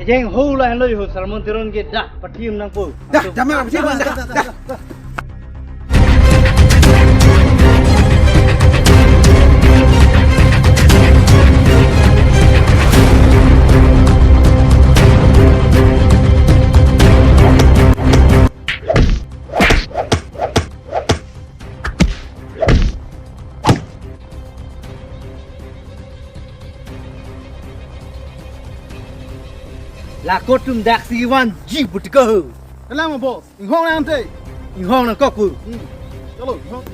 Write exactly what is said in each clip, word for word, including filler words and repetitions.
Jeng ho lahenlo ho Salmon Teron ke dak pathim nangpo. Dah, damai apa sih, Bang? Dah, dah, dah. Lako atum daksi vanji pu ti ko ho. Kalang ma boss, inghong nangte. Inghong nangkok pu. Hmm. Chalo, inghong.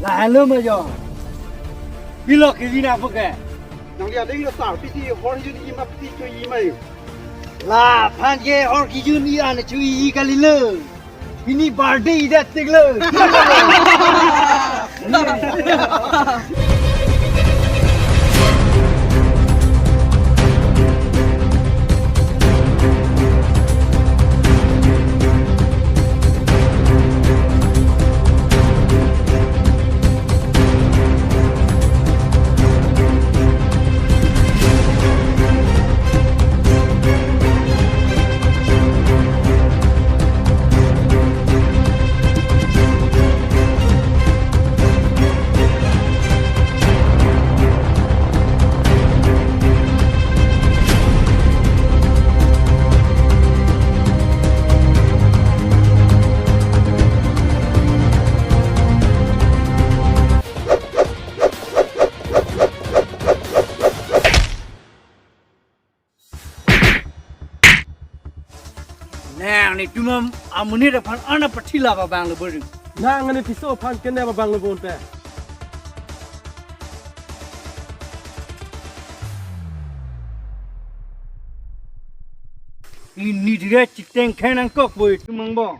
Lahenlo ma jo. Pilo kejun apot ke. Nangli adeng lo sar, pisi hor jun-i ma pisi cho-i ma yo. Laphan ke hor kejun-i an cho-i kalilo. Pini birthday ida tiklo. Nang netum amonit aphan arnam pathilap abang lo bor. Nang ne piso aphan kenep abang lo bonta. Pini dire chiteng kheng nangkok pu itum angbong.